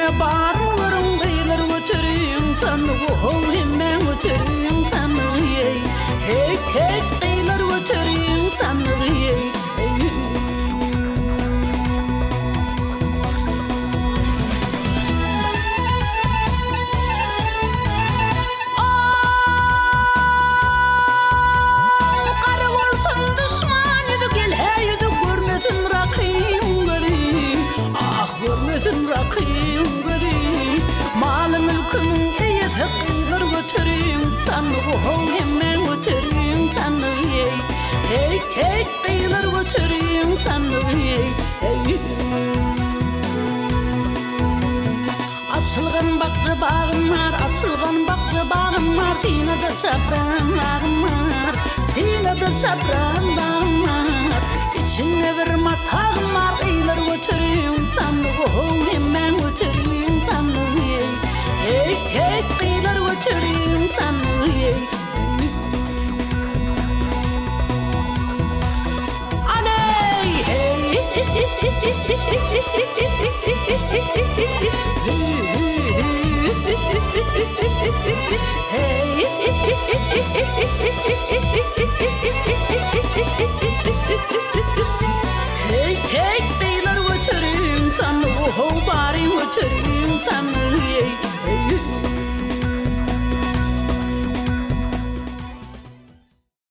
Ine baryň görüň gyzlar göteriň sandygy how hemmäň göteriň sandygy eý Heý heý gyzlar göteriň sandygy eý Aw gara bolsun duşman ýüzi gelhä ýüzi görmesin rakyň gözi Ah görmesin rakyň gözi Maly-mülkümiň eýesi gyzlar göteriň sandygy how hemmäň göteriň sandygy eý Heý heý gyzlar göteriň sandygy eý Eý. Açylgan bakja bagym bar, açylgan bakja bagym bar, Synada çapran dagym bar, synada çapran dagym bar. Içinde bir matagym bar, gyzlar göteriň sandygy, how hemmäň göteriň sandygy, eý. Heý, heý, gyzlar göteriň sandygy, eý. Aleý, heý. Hey.